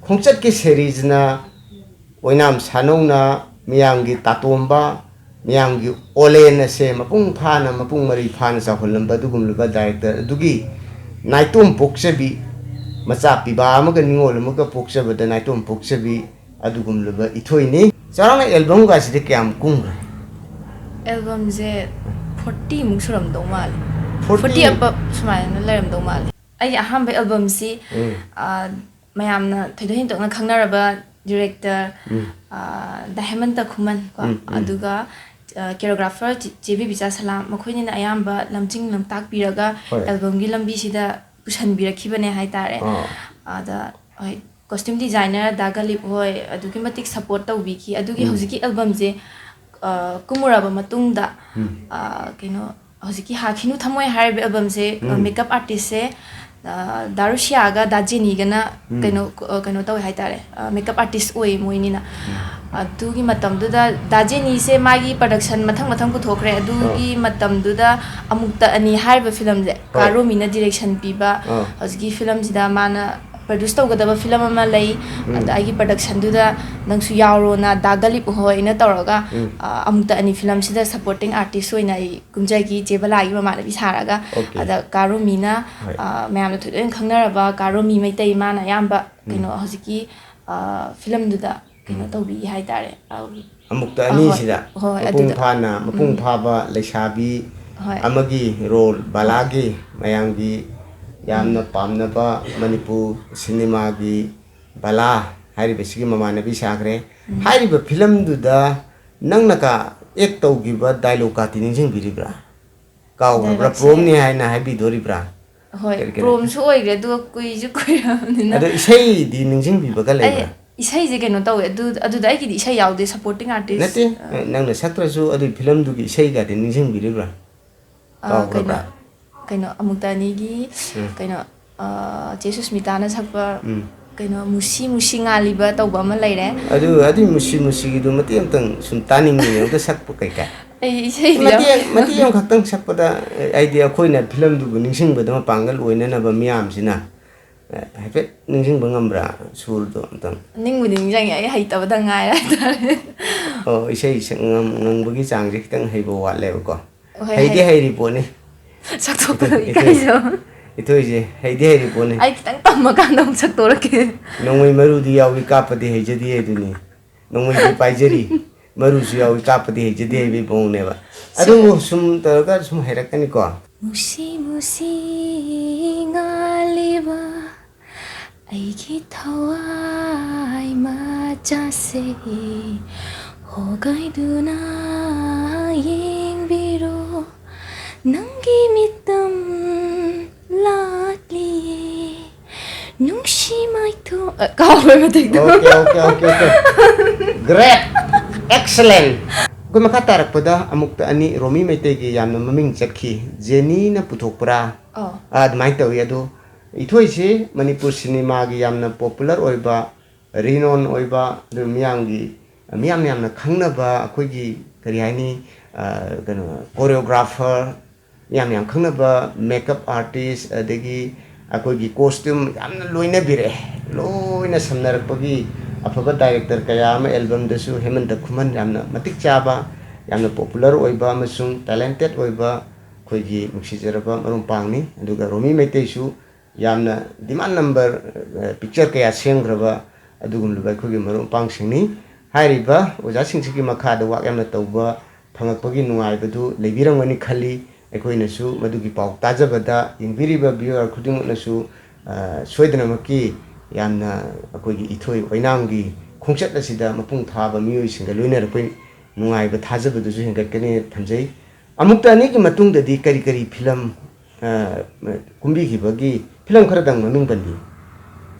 ꯈꯣꯡꯆꯠꯀꯤ ꯁꯦꯔꯤꯁꯅ ꯑꯣꯏꯅꯥꯝ ꯁꯥꯅꯧꯅ ꯃꯤꯌꯥꯝꯒꯤ ꯇꯥꯇꯣꯝꯕ, ꯃꯤꯌꯥꯝꯒꯤ ꯑꯣꯂꯦꯟ ꯑꯁꯦ ꯃꯄꯨꯡ ꯐꯥꯅ, ꯃꯄꯨꯡ ꯃꯔꯩ ꯐꯥꯅ ꯆꯥꯎꯍꯜꯂꯝꯕ ꯑꯗꯨꯒꯨꯝꯂꯕ ꯗꯥꯏꯔꯦꯛꯇꯔ ꯑꯗꯨꯒꯤ ꯅꯥꯏꯇꯣꯝ ꯄꯣꯛꯆꯕꯤ, ꯃꯆꯥ ꯄꯤꯕꯥ ꯑꯃꯒ ꯅꯤꯉꯣꯜ ꯑꯃꯒ ꯄꯣꯛꯆꯕꯗ ꯅꯥꯏꯇꯣꯝ ꯄꯣꯛꯆꯕꯤ, ꯑꯗꯨꯒꯨꯝꯂꯕ ꯏꯊꯣꯏꯅꯤ꯫ ꯆꯥꯎꯔꯥꯛꯅ ꯑꯦꯜꯕꯝꯒꯁꯤꯗꯤ ꯀꯌꯥꯝ ꯀꯨꯝꯈ꯭ꯔꯦ? ꯑꯦꯜꯕꯝꯁꯦ ꯐꯣꯔꯇꯤꯃꯨꯛ ꯁꯨꯔꯝꯗꯧ ꯃꯥꯜꯂꯦ꯫ ꯐꯣꯔꯇꯤ? ꯐꯣꯔꯇꯤ ꯑꯞ ꯁꯨꯃꯥꯏꯅ ꯂꯩꯔꯝꯗꯧ ꯃꯥꯜꯂꯦ꯫ ꯑꯩꯒꯤ ꯑꯍꯥꯟꯕ ꯑꯦꯜꯕꯝꯁꯤ, ꯎꯝ꯫ ꯑ, ꯃꯌꯥꯝꯅ ꯊꯣꯏꯗꯣꯛ ꯍꯦꯟꯗꯣꯛꯅ ꯈꯪꯅꯔꯕ ꯗꯤꯔꯦꯛꯇꯔ, ꯎꯝ꯫ ꯑ, ꯗꯥꯏꯃꯟꯇ ꯈꯨꯃꯟ ꯀꯣ, ꯎꯝ, ꯎꯝ꯫ ꯑꯗꯨꯒ, ꯑ, ꯀꯦꯔꯣꯒ꯭ꯔꯥꯐꯔ ꯆꯦ, ꯆꯦ ꯕꯤꯕꯤꯆꯥ ꯁꯂꯥꯝ, ꯃꯈꯣꯏꯅꯤꯅ ꯑꯌꯥꯝꯕ ꯂꯝꯖꯤꯡ ꯂꯝꯇꯥꯛꯄꯤꯔꯒ ꯍꯣꯏ꯫ ꯑꯦꯜꯕꯝꯒꯤ ꯂꯝꯕꯤꯁꯤꯗ ꯄꯨꯁꯟꯕꯤꯔꯛꯈꯤꯕꯅꯦ ꯍꯥꯏꯇꯥꯔꯦ꯫ ꯑꯥ꯫ ꯑꯗ ꯍꯣꯏ, ꯀꯣꯁꯇ꯭ꯌꯨꯝ ꯗꯤꯖꯥꯏꯅꯔ ꯗꯥ ꯒꯂꯤꯞ ꯍꯣꯏ ꯑꯗꯨꯛꯀꯤ ꯃꯇꯤꯛ ꯁꯞꯄꯣꯔꯠ ꯇꯧꯕꯤꯈꯤ꯫ ꯑꯗꯨꯒꯤ ꯎꯝ꯫ ꯍꯧꯖꯤꯛꯀꯤ ꯑꯦꯜꯕꯝꯁꯦ, ꯑ, ꯀꯨꯝꯃꯨꯔꯕ ꯃꯇꯨꯡꯗ, ꯎꯝ꯫ ꯑ, ꯀꯩꯅꯣ, ꯍꯧꯖꯤꯛꯀꯤ ꯍꯥꯈꯤꯅꯨ ꯊꯃꯣꯏ ꯍꯥꯏꯔꯤꯕ ꯑꯦꯜꯕꯝꯁꯦ, ꯑ, ꯎꯝ꯫ ꯃꯦꯀꯞ ꯑꯥꯔꯇꯤꯁꯁꯦ, ꯑ, ꯗꯥ ꯔꯨꯁꯤꯌꯥꯒ ꯗꯥ ꯖꯦꯅꯤꯒꯅ ꯎꯝ꯫ ꯀꯩꯅꯣ, ꯑ, ꯀꯩꯅꯣ ꯇꯧꯋꯦ ꯍꯥꯏꯇꯥꯔꯦ, ꯑ, ꯃꯦꯀꯞ ꯑꯥꯔꯇꯤꯁ ꯑꯣꯏꯌꯦ ꯃꯣꯏꯅꯤꯅ꯫ ꯑꯗꯨꯒꯤ ꯃꯇꯝꯗꯨꯗ ꯗꯥ ꯖꯦꯅꯤꯁꯦ ꯃꯥꯒꯤ ꯄ꯭ꯔꯗꯛꯁꯟ ꯃꯊꯪ ꯃꯊꯪ ꯄꯨꯊꯣꯛꯈ꯭ꯔꯦ꯫ ꯑꯗꯨꯒꯤ ꯃꯇꯝꯗꯨꯗ ꯑꯃꯨꯛꯇ ꯑꯅꯤ ꯍꯥꯏꯔꯤꯕ ꯐꯤꯂꯝꯁꯦ, ꯍꯣꯏ꯫ ꯀꯥꯔꯣꯃꯤꯅ ꯗꯤꯔꯦꯛꯁꯟ ꯄꯤꯕ, ꯑꯥ꯫ ꯍꯧꯖꯤꯛꯀꯤ ꯐꯤꯂꯝꯁꯤꯗ ꯃꯥꯅ ꯄ꯭ꯔꯗ꯭ꯌꯨꯁ ꯇꯧꯒꯗꯕ ꯐꯤꯂꯝ ꯑꯃ ꯂꯩ꯫ ꯎꯝ꯫ ꯑꯗ ꯑꯩꯒꯤ ꯄ꯭ꯔꯗꯛꯁꯟꯗꯨꯗ ꯅꯪꯁꯨ ꯌꯥꯎꯔꯣꯅ ꯗꯥ ꯒꯂꯤꯞ ꯍꯣꯏꯅ ꯇꯧꯔꯒ, ꯎꯝ꯫ ꯑ, ꯑꯃꯨꯛꯇ ꯑꯅꯤ ꯐꯤꯂꯝꯁꯤꯗ ꯁꯞꯄꯣꯔꯇꯤꯡ ꯑꯥꯔꯇꯤꯁ ꯑꯣꯏꯅ ꯑꯩ ꯀꯨꯝꯖꯈꯤ, ꯆꯦ ꯕꯂꯥꯒꯤ ꯃꯃꯥꯟꯅꯕꯤ ꯁꯥꯔꯒ꯫ ꯑꯣꯀꯦ꯫ ꯑꯗ ꯀꯥꯔꯣꯃꯤꯅ, ꯍꯣꯏ꯫ ꯑ, ꯃꯌꯥꯝꯅ ꯊꯣꯏꯗꯣꯛꯅ ꯈꯪꯅꯔꯕ ꯀꯥꯔꯣꯃꯤ ꯃꯩꯇꯩ, ꯃꯥꯅ ꯑꯌꯥꯝꯕ ꯎꯝ꯫ ꯀꯩꯅꯣ ꯍꯧꯖꯤꯛꯀꯤ, ꯑ, ꯐꯤꯂꯝꯗꯨꯗ ꯀꯩꯅꯣ ꯎꯝ꯫ ꯇꯧꯕꯤꯈꯤ ꯍꯥꯏꯇꯥꯔꯦ꯫ ꯑ, ꯑꯃꯨꯛꯇ ꯑ, ꯑꯅꯤꯁꯤꯗ ꯍꯣꯏ, ꯍꯣꯏ, ꯃꯄꯨꯡ ꯑꯗꯨꯗ꯫ ꯐꯥꯅ, ꯃꯄꯨꯡ ꯎꯝ꯫ ꯐꯥꯕ ꯂꯩꯁꯥꯕꯤ ꯍꯣꯏ꯫ ꯑꯃꯒꯤ ꯔꯣꯜ, ꯕꯂꯥꯒꯤ, ꯃꯌꯥꯝꯒꯤ ꯌꯥꯝꯅ ꯄꯥꯝꯅꯕ ꯃꯅꯤꯄꯨꯔ ꯁꯤꯅꯦꯃꯥꯒꯤ ꯕꯂꯥ ꯍꯥꯏꯔꯤꯕꯁꯤꯒꯤ ꯃꯃꯥꯟꯅꯕꯤ ꯁꯥꯈ꯭ꯔꯦ꯫ ꯎꯝ꯫ ꯍꯥꯏꯔꯤꯕ ꯐꯤꯂꯝꯗꯨꯗ ꯅꯪꯅ ꯀꯥ ꯑꯦꯛ ꯇꯧꯈꯤꯕ ꯗꯥꯏꯂꯣꯒ ꯀꯥꯇꯤ ꯅꯤꯡꯁꯤꯡꯕꯤꯔꯤꯕ꯭ꯔꯥ? ꯀꯥꯎꯈ꯭ꯔꯕ꯭ꯔꯥ? ꯗꯥꯏꯂꯣꯒꯁꯦ ꯄ꯭ꯔꯣꯝꯅꯤ ꯍꯥꯏꯅ ꯍꯥꯏꯕꯤꯗꯣꯔꯤꯕ꯭ꯔꯥ? ꯍꯣꯏ, ꯀꯔꯤ, ꯀꯔꯤ? ꯄ꯭ꯔꯣꯝꯁꯨ ꯑꯣꯏꯈ꯭ꯔꯦ, ꯑꯗꯨꯒ ꯀꯨꯏꯁꯨ ꯀꯨꯏꯔꯕꯅꯤꯅ꯫ ꯑꯗꯣ ꯏꯁꯩꯗꯤ ꯅꯤꯡꯁꯤꯡꯕꯤꯕꯒ ꯑꯩ ꯂꯩꯕ꯭ꯔꯥ? ꯏꯁꯩꯁꯦ ꯀꯩꯅꯣ ꯇꯧꯋꯦ, ꯑꯗꯨ, ꯑꯗꯨꯗ ꯑꯩꯒꯤꯗꯤ ꯏꯁꯩ ꯌꯥꯎꯗꯦ, ꯁꯞꯄꯣꯔꯇꯤꯡ ꯑꯥꯔꯇꯤꯁ꯫ ꯅꯠꯇꯦ, ꯅꯪꯅ ꯁꯛꯇ꯭ꯔꯁꯨ ꯑꯗꯨꯒꯤ ꯐꯤꯂꯝꯗꯨꯒꯤ ꯏꯁꯩꯒꯗꯤ ꯅꯤꯡꯁꯤꯡꯕꯤꯔꯤꯕ꯭ꯔꯥ? ꯑ, ꯀꯥꯎꯈ꯭ꯔꯕ꯭ꯔꯥ? ꯀꯩꯅꯣ, ꯀꯩꯅꯣ, ꯑꯃꯨꯛꯇ ꯑꯅꯤꯒꯤ, ꯎꯝ꯫ ꯀꯩꯅꯣ, ꯑ, ꯆꯦ ꯁꯨꯁꯃꯤꯇꯥꯅ ꯁꯛꯄ, ꯎꯝ꯫ ꯀꯩꯅꯣ, ꯃꯨꯁꯤ ꯃꯨꯁꯤ ꯉꯥꯜꯂꯤꯕ ꯇꯧꯕ ꯑꯃ ꯂꯩꯔꯦ꯫ ꯑꯗꯨ, ꯑꯗꯨꯒꯤ ꯃꯨꯁꯤ ꯃꯨꯁꯤꯒꯤꯗꯨ ꯃꯇꯦꯛ ꯑꯃꯇꯪ ꯁꯨꯝ ꯇꯥꯅꯤꯡꯉꯤꯅꯦ, ꯑꯝꯇ ꯁꯛꯄ ꯀꯩꯀꯥ꯫ ꯑꯩ ꯏꯁꯩꯗꯤ ꯃꯇꯦꯛ, ꯌꯥꯎ- ꯃꯇꯦꯛ ꯑꯃꯈꯛꯇꯪ ꯁꯛꯄꯗ, ꯍꯥꯏꯗꯤ ꯑꯩꯈꯣꯏꯅ ꯐꯤꯂꯝꯗꯨꯕꯨ ꯅꯤꯡꯁꯤꯡꯕꯗ ꯃꯄꯥꯡꯒꯜ ꯑꯣꯏꯅꯅꯕ ꯃꯤꯌꯥꯝꯁꯤꯅ, ꯍꯥꯏꯐꯦꯠ ꯅꯤꯡꯁꯤꯡꯕ ꯉꯝꯕ꯭ꯔꯥ ꯁꯨꯔꯗꯣ ꯑꯝꯇꯪ? ꯅꯤꯡꯕꯨꯗꯤ ꯅꯤꯡꯁꯤꯡꯉꯦ, ꯑꯩ ꯍꯩꯇꯕꯗ ꯉꯥꯏꯔꯦ ꯍꯥꯏꯇꯥꯔꯦ꯫ ꯑꯣ, ꯏꯁꯩ ꯁꯛ-, ꯉꯝ-, ꯉꯪꯕꯒꯤ ꯆꯥꯡꯁꯦ ꯈꯤꯇꯪ ꯍꯩꯕ ꯋꯥꯠꯂꯦꯕꯀꯣ꯫ ꯍꯣꯏ, ꯍꯩꯗꯤ ꯍꯩ-, ꯍꯩꯔꯤ ꯄꯣꯠꯅꯤ꯫ ꯁꯛꯇꯣꯛꯄꯗꯣ ꯏꯊꯣꯏ-, ꯏꯀꯥꯏꯖꯕ꯫ ꯏꯊꯣꯏꯁꯦ ꯍꯩꯗꯤ ꯍꯩꯔꯤ ꯄꯣꯠꯅꯤ꯫ ꯑꯩ ꯈꯤꯇꯪ ꯇꯝꯃꯀꯥꯟꯗ ꯑꯃꯨꯛ ꯁꯛꯇꯣꯔꯛꯀꯦ꯫ ꯅꯣꯡꯃꯩ ꯃꯔꯨꯗꯤ ꯌꯥꯎꯏ, ꯀꯥꯞꯄꯗꯤ ꯍꯩꯖꯗꯦ ꯑꯗꯨꯅꯤ꯫ ꯅꯣꯡꯃꯩꯗꯤ ꯄꯥꯏꯖꯔꯤ, ꯃꯔꯨꯁꯨ ꯌꯥꯎꯏ, ꯀꯥꯞꯄꯗꯤ ꯍꯩꯖꯗꯦ ꯍꯥꯏꯕꯒꯤ ꯃꯑꯣꯡꯅꯦꯕ꯫ ꯑꯗꯨꯕꯨ ꯁꯨꯝ ꯇꯧꯔꯒ ꯁꯨꯝ ꯍꯩꯔꯛꯀꯅꯤꯀꯣ꯫ ꯃꯨꯁꯤ ꯃꯨꯁꯤ ꯉꯥ ꯂꯤꯕ ꯑꯩꯒꯤ ꯊꯋꯥꯏ ꯃꯆꯥꯁꯦ ꯍꯣꯒꯥꯏꯗꯨꯅ ꯌꯦꯡꯕꯤꯔꯣ꯫ ꯅꯪꯒꯤ ꯃꯤꯠꯇꯝ ꯂꯥꯠꯂꯤꯌꯦ ꯅꯨꯡꯁꯤ ꯃꯥꯏꯊꯣꯡ꯫ ꯑ, ꯀꯥꯎꯔꯦ ꯃꯇꯦꯛꯇꯣ꯫ Okay, okay, okay, okay. Great. Excellent. ꯑꯩꯈꯣꯏ ꯃꯈꯥ ꯇꯥꯔꯛꯄꯗ ꯑꯃꯨꯛꯇ ꯑꯅꯤ ꯔꯣꯃꯤ ꯃꯩꯇꯩꯒꯤ ꯌꯥꯝꯅ ꯃꯃꯤꯡ ꯆꯠꯈꯤ, ꯖꯦꯅꯤꯅ ꯄꯨꯊꯣꯛꯄ꯭ꯔꯥ? ꯑꯧ꯫ ꯑꯥ, ꯑꯗꯨꯃꯥꯏꯅ ꯇꯧꯏ꯫ ꯑꯗꯣ ꯏꯊꯣꯏꯁꯤ ꯃꯅꯤꯄꯨꯔ ꯁꯤꯅꯦꯃꯥꯒꯤ ꯌꯥꯝꯅ popular ꯑꯣꯏꯕ, renown ꯑꯣꯏꯕ, ꯑꯗꯨ ꯃꯤꯌꯥꯝꯒꯤ, ꯃꯤꯌꯥꯝ ꯌꯥꯝꯅ ꯈꯪꯅꯕ, ꯑꯩꯈꯣꯏꯒꯤ ꯀꯔꯤ ꯍꯥꯏꯅꯤ, ꯑ, ꯀꯩꯅꯣ, choreographer, ꯃꯤꯌꯥꯝ ꯌꯥꯝ ꯈꯪꯅꯕ makeup artist, ꯑꯗꯒꯤ ꯑꯩꯈꯣꯏꯒꯤ costume ꯌꯥꯝꯅ ꯂꯣꯏꯅꯕꯤꯔꯛꯑꯦ꯫ ꯂꯣꯏꯅ ꯁꯝꯅꯔꯛꯄꯒꯤ ꯑꯐꯕ director ꯀꯌꯥ ꯑꯃ albumꯗꯁꯨ ꯍꯦꯃꯟꯇ ꯈꯨꯃꯟ ꯌꯥꯝꯅ ꯃꯇꯤꯛ ꯆꯥꯕ, ꯌꯥꯝꯅ popular ꯑꯣꯏꯕ ꯑꯃꯁꯨꯡ talented ꯑꯣꯏꯕ ꯑꯩꯈꯣꯏꯒꯤ ꯅꯨꯡꯁꯤꯖꯔꯕ ꯃꯔꯨꯞ ꯃꯄꯥꯡꯅꯤ꯫ ꯑꯗꯨꯒ ꯔꯣꯃꯤ ꯃꯩꯇꯩꯁꯨ ꯌꯥꯝꯅ demand number, ꯑ, picture ꯀꯌꯥ ꯁꯦꯝꯈ꯭ꯔꯕ ꯑꯗꯨꯒꯨꯝꯂꯕ ꯑꯩꯈꯣꯏꯒꯤ ꯃꯔꯨꯞ ꯃꯄꯥꯡꯁꯤꯡꯅꯤ꯫ ꯍꯥꯏꯔꯤꯕ ꯑꯣꯖꯥꯁꯤꯡꯁꯤꯒꯤ ꯃꯈꯥꯗ ꯋꯥꯛ ꯌꯥꯝꯅ ꯇꯧꯕ ꯐꯪꯂꯛꯄꯒꯤ ꯅꯨꯡꯉꯥꯏꯕꯗꯨ ꯂꯩꯕꯤꯔꯝꯒꯅꯤ ꯈꯜꯂꯤ꯫ ꯑꯩꯈꯣꯏꯅꯁꯨ ꯃꯗꯨꯒꯤ ꯄꯥꯎ ꯇꯥꯖꯕꯗ ꯌꯦꯡꯕꯤꯔꯤꯕ viewer ꯈꯨꯗꯤꯡꯃꯛꯅꯁꯨ, ꯑ, ꯁꯣꯏꯗꯅꯃꯛꯀꯤ ꯌꯥꯝꯅ ꯑꯩꯈꯣꯏꯒꯤ ꯏꯊꯣꯏ ꯑꯣꯏꯅꯥꯝꯒꯤ ꯈꯣꯡꯆꯠ ꯑꯁꯤꯗ ꯃꯄꯨꯡ ꯐꯥꯕ ꯃꯤꯑꯣꯏꯁꯤꯡꯒ ꯂꯣꯏꯅꯔꯛꯄꯒꯤ ꯅꯨꯡꯉꯥꯏꯕ ꯊꯥꯖꯕꯗꯨꯁꯨ ꯍꯦꯟꯒꯠꯀꯅꯤ ꯊꯝꯖꯩ꯫ ꯑꯃꯨꯛꯇ ꯑꯅꯤꯒꯤ ꯃꯇꯨꯡꯗꯗꯤ ꯀꯔꯤ ꯀꯔꯤ ꯐꯤꯂꯝ, ꯑ, ꯀꯨꯝꯕꯤꯈꯤꯕꯒꯤ ꯐꯤꯂꯝ ꯈꯔꯗꯪ ꯃꯃꯤꯡ ꯄꯟꯕꯤꯌꯨ꯫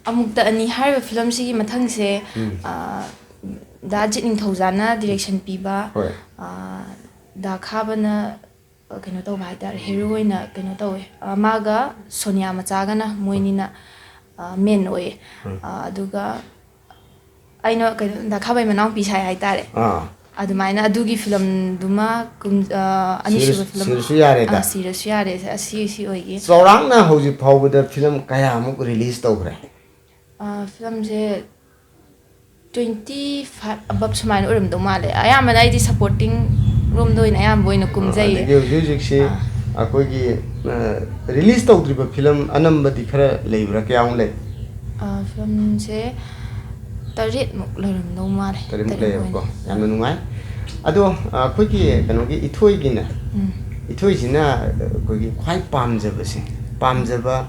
ꯑꯃꯨꯛꯇ ꯑꯅꯤ ꯍꯥꯏꯔꯤꯕ ꯐꯤꯂꯝꯁꯤꯒꯤ ꯃꯊꯪꯁꯦ, ꯎꯝ꯫ ꯑ, ꯗꯥ ꯑꯖꯤꯠ ꯅꯤꯡꯊꯧꯖꯥꯅ direction ꯄꯤꯕ, ꯍꯣꯏ꯫ ꯑ, ꯗꯥ ꯈꯥꯕꯅ, ꯑ, ꯀꯩꯅꯣ ꯇꯧꯕ ꯍꯥꯏꯇꯥꯔꯦ, hero ꯑꯣꯏꯅ ꯀꯩꯅꯣ ꯇꯧꯋꯦ꯫ ꯑ, ꯃꯥꯒ ꯁꯣꯅꯤꯌꯥ ꯃꯆꯥꯒꯅ ꯃꯣꯏꯅꯤꯅ, ꯑ, main ꯑꯣꯏꯌꯦ꯫ ꯎꯝ꯫ ꯑ, ꯑꯗꯨꯒ ꯑꯩꯅ ꯀꯩꯅꯣ, ꯗꯥ ꯈꯥꯕꯩ ꯃꯅꯥꯎꯄꯤ ꯁꯥꯏ ꯍꯥꯏꯇꯥꯔꯦ꯫ ꯑꯥ꯫ ꯑꯗꯨꯃꯥꯏꯅ ꯑꯗꯨꯒꯤ ꯐꯤꯂꯝꯗꯨꯃ ꯀꯨꯝ-, ꯑ, ꯑꯅꯤꯁꯨꯕ ꯁꯤꯔꯁꯨ-, ꯐꯤꯂꯝ꯫ ꯁꯤꯔꯁꯨ ꯌꯥꯔꯦꯗ꯫ ꯑꯥ, ꯁꯤꯔꯁꯨ ꯌꯥꯔꯦ꯫ ꯑꯁꯤ, ꯁꯤ ꯑꯣꯏꯒꯦ꯫ ꯆꯥꯎꯔꯥꯛꯅ ꯍꯧꯖꯤꯛ ꯐꯥꯎꯕꯗ ꯐꯤꯂꯝ ꯀꯌꯥꯃꯨꯛ release ꯇꯧꯈ꯭ꯔꯦ? ꯑ, ꯐꯤꯂꯝꯁꯦ twenty five above ꯁꯨꯃꯥꯏꯅ ꯑꯣꯏꯔꯝꯗꯧ ꯃꯥꯜꯂꯦ꯫ ꯑꯌꯥꯝꯕꯅ ꯑꯩꯗꯤ supporting ꯔꯣꯝꯗ ꯑꯣꯏꯅ ꯑꯌꯥꯝꯕ ꯑꯣꯏꯅ ꯀꯨꯝꯖꯩꯌꯦ꯫ ꯑꯗꯒꯤ ꯍꯧꯖꯤꯛ ꯍꯧꯖꯤꯛꯁꯤ ꯑꯥ꯫ ꯑꯩꯈꯣꯏꯒꯤ, ꯑ, release ꯇꯧꯗ꯭ꯔꯤꯕ ꯐꯤꯂꯝ ꯑꯅꯝꯕꯗꯤ ꯈꯔ ꯂꯩꯕ꯭ꯔꯥ? ꯀꯌꯥꯃꯨꯛ ꯂꯩ? ꯑ, ꯐꯤꯂꯝꯁꯦ ꯇꯔꯦꯠꯃꯨꯛ ꯂꯩꯔꯝꯗꯧ ꯃꯥꯜꯂꯦ꯫ ꯇꯔꯦꯠꯃꯨꯛ ꯇꯔꯦꯠꯃꯨꯛ ꯂꯩꯌꯦꯕꯀꯣ꯫ ꯑꯣꯏꯅ꯫ ꯌꯥꯝꯅ ꯅꯨꯡꯉꯥꯏ꯫ ꯑꯗꯣ, ꯑ, ꯑꯩꯈꯣꯏꯒꯤ ꯀꯩꯅꯣꯒꯤ ꯏꯊꯣꯏꯒꯤꯅꯦ, ꯎꯝ꯫ ꯏꯊꯣꯏꯁꯤꯅ, ꯑ, ꯑꯩꯈꯣꯏꯒꯤ ꯈ꯭ꯋꯥꯏ ꯄꯥꯝꯖꯕꯁꯦ, ꯄꯥꯝꯖꯕ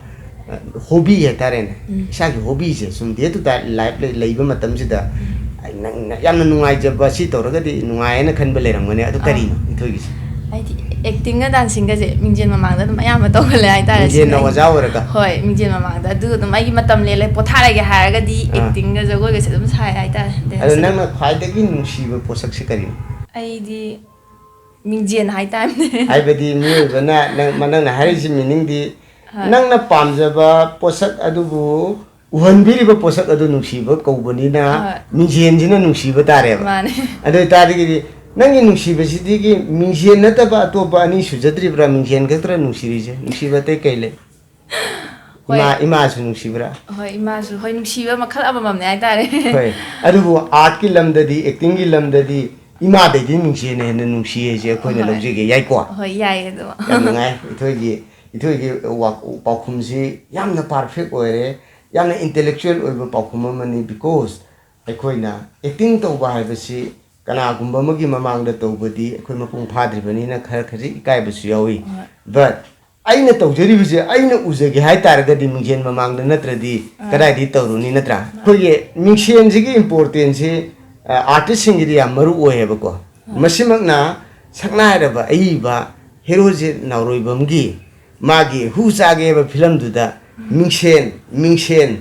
ꯍꯣꯕꯤ ꯍꯥꯏꯇꯥꯔꯦꯅꯦ, ꯎꯝ꯫ ꯏꯁꯥꯒꯤ ꯍꯣꯕꯤꯁꯦ ꯁꯨꯝ ꯗꯦ ꯇꯨ ꯗꯦ ꯂꯥꯏꯐ ꯂꯩꯕ ꯃꯇꯝꯁꯤꯗ, ꯎꯝ꯫ ꯑꯩ ꯅꯪ ꯌꯥꯝꯅ ꯅꯨꯡꯉꯥꯏꯖꯕ, ꯁꯤ ꯇꯧꯔꯒꯗꯤ ꯅꯨꯡꯉꯥꯏ ꯍꯥꯏꯅ ꯈꯟꯕ ꯂꯩꯔꯝꯒꯅꯤ, ꯑꯗꯨ ꯑꯥ꯫ ꯀꯔꯤꯅꯣ ꯏꯊꯣꯏꯒꯤꯁꯦ? ꯍꯥꯏꯗꯤ ꯑꯦꯛꯇꯤꯡꯒ ꯗꯥꯟꯁꯤꯡꯒꯁꯦ ꯃꯤꯡꯖꯦꯜ ꯃꯃꯥꯡꯗ ꯑꯗꯨꯝ ꯑꯌꯥꯝꯕ ꯇꯧꯒꯜꯂꯦ ꯍꯥꯏꯇꯥꯔꯦ꯫ ꯃꯤꯡꯖꯦꯜꯅ ꯁꯤꯅ ꯑꯩ ꯑꯣꯖꯥ ꯑꯣꯏꯔꯒ? ꯍꯣꯏ, ꯃꯤꯡꯖꯦꯜ ꯃꯃꯥꯡꯗ꯫ ꯑꯗꯨ ꯑꯗꯨꯝ ꯑꯩꯒꯤ ꯃꯇꯝ ꯂꯦꯜꯂꯦ, ꯄꯣꯊꯥꯔꯒꯦ ꯍꯥꯏꯔꯒꯗꯤ ꯑꯥ꯫ ꯑꯦꯛꯇꯤꯡꯒ ꯖꯒꯣꯏꯒꯁꯦ ꯑꯗꯨꯝ ꯁꯥꯏ ꯍꯥꯏꯇꯥꯔꯦ, ꯑꯗꯣ ꯗꯥꯟꯁꯁꯦ꯫ ꯅꯪꯅ ꯈ꯭ꯋꯥꯏꯗꯒꯤ ꯅꯨꯡꯁꯤꯕ ꯄꯣꯠꯁꯛꯁꯦ ꯀꯔꯤꯅꯣ? ꯑꯩꯗꯤ ꯃꯤꯡꯖꯦꯜ ꯍꯥꯏꯇꯥꯔꯦꯅꯦ꯫ ꯍꯥꯏꯕꯗꯤ ꯃꯤꯑꯣꯏꯕꯅ ꯅꯪ, ꯅꯪꯅ ꯍꯥꯏꯔꯤꯁꯤ ꯃꯤꯅꯤꯡꯗꯤ, ꯍꯣꯏ꯫ ꯅꯪꯅ ꯄꯥꯝꯖꯕ ꯄꯣꯠꯁꯛ ꯑꯗꯨꯕꯨ ꯎꯍꯟꯕꯤꯔꯤꯕ ꯄꯣꯠꯁꯛ ꯑꯗꯨ ꯅꯨꯡꯁꯤꯕ ꯀꯧꯕꯅꯤꯅ, ꯍꯣꯏ꯫ ꯃꯤꯡꯖꯦꯜꯁꯤꯅ ꯅꯨꯡꯁꯤꯕ ꯇꯥꯔꯦꯕ꯫ ꯃꯥꯅꯦ꯫ ꯑꯗꯨ ꯑꯣꯏꯇꯥꯔꯒꯗꯤ ꯅꯪꯒꯤ ꯅꯨꯡꯁꯤꯕꯁꯤꯗꯒꯤ ꯃꯤꯡꯖꯦꯜ ꯅꯠꯇꯕ ꯑꯇꯣꯞꯄ ꯑꯅꯤ ꯁꯨꯖꯗ꯭ꯔꯤꯕ꯭ꯔꯥ? ꯃꯤꯡꯖꯦꯜ ꯈꯛꯇ꯭ꯔꯥ ꯅꯨꯡꯁꯤꯔꯤꯁꯦ? ꯅꯨꯡꯁꯤꯕ ꯑꯇꯩ ꯀꯩ ꯂꯩ? ꯍꯣꯏ꯫ ꯏꯃꯥ, ꯏꯃꯥꯁꯨ ꯅꯨꯡꯁꯤꯕ꯭ꯔꯥ? ꯍꯣꯏ, ꯏꯃꯥꯁꯨ꯫ ꯍꯣꯏ, ꯅꯨꯡꯁꯤꯕ ꯃꯈꯜ ꯑꯃꯃꯝꯅꯦ ꯍꯥꯏꯇꯥꯔꯦ꯫ ꯍꯣꯏ꯫ ꯑꯗꯨꯕꯨ ꯑꯥꯔꯠꯀꯤ ꯂꯝꯗꯗꯤ, ꯑꯦꯛꯇꯤꯡꯒꯤ ꯂꯝꯗꯗꯤ ꯏꯃꯥꯗꯩꯗꯤ ꯃꯤꯡꯁꯦꯜꯅ ꯍꯦꯟꯅ ꯅꯨꯡꯁꯤ ꯍꯥꯏꯁꯦ ꯑꯩꯈꯣꯏꯅ ꯍꯣꯏ꯫ ꯂꯧꯖꯒꯦ, ꯌꯥꯏꯀꯣ? ꯍꯣꯏ, ꯌꯥꯏꯌꯦ ꯑꯗꯨꯃꯛ꯫ ꯌꯥꯝ ꯅꯨꯡꯉꯥꯏ꯫ ꯏꯊꯣꯏꯒꯤ, ꯏꯊꯣꯏꯒꯤ ꯋꯥ-, ꯄꯥꯎꯈꯨꯝꯁꯤ ꯌꯥꯝꯅ ꯄꯔꯐꯦꯛ ꯑꯣꯏꯔꯦ, ꯌꯥꯝꯅ ꯏꯟꯇꯦꯂꯦꯛꯆꯨꯋꯦꯜ ꯑꯣꯏꯕ ꯄꯥꯎꯈꯨꯝ ꯑꯃꯅꯤ, because ꯑꯩꯈꯣꯏꯅ ꯑꯦꯛꯇꯤꯡ ꯇꯧꯕ ꯍꯥꯏꯕꯁꯤ ꯀꯅꯥꯒꯨꯝꯕ ꯑꯃꯒꯤ ꯃꯃꯥꯡꯗ ꯇꯧꯕꯗꯤ ꯑꯩꯈꯣꯏ ꯃꯄꯨꯡ ꯐꯥꯗ꯭ꯔꯤꯕꯅꯤꯅ ꯈꯔ ꯈꯖꯤꯛ ꯏꯀꯥꯏꯕꯁꯨ ꯌꯥꯎꯏ꯫ ꯍꯣꯏ꯫ But ꯑꯩꯅ ꯇꯧꯖꯔꯤꯕꯁꯦ ꯑꯩꯅ ꯎꯖꯒꯦ ꯍꯥꯏ ꯇꯥꯔꯒꯗꯤ ꯃꯤꯡꯁꯦꯜ ꯃꯃꯥꯡꯗ ꯅꯠꯇ꯭ꯔꯗꯤ ꯑꯥ꯫ ꯀꯗꯥꯏꯗꯒꯤ ꯇꯧꯔꯨꯅꯤ, ꯅꯠꯇ꯭ꯔꯥ? ꯑꯩꯈꯣꯏꯒꯤ ꯃꯤꯡꯁꯦꯜꯁꯤꯒꯤ ꯏꯝꯄꯣꯔꯇꯦꯟꯁꯤ, ꯑ, ꯑꯥꯔꯇꯤꯁꯁꯤꯡꯒꯤꯗꯤ ꯌꯥꯝ ꯃꯔꯨ ꯑꯣꯏꯌꯦꯕꯀꯣ꯫ ꯍꯣꯏ꯫ ꯃꯁꯤꯃꯛꯅ ꯁꯛꯅꯥꯏꯔꯕ ꯑꯏꯕ ꯍꯦꯔꯣꯁꯦ ꯅꯥꯎꯔꯣꯏꯕꯝꯒꯤ ꯃꯥꯒꯤ ꯍꯨ ꯆꯥꯒꯦ ꯍꯥꯏꯕ ꯐꯤꯂꯝꯗꯨꯗ ꯃꯤꯡꯁꯦꯟ, ꯃꯤꯡꯁꯦꯟ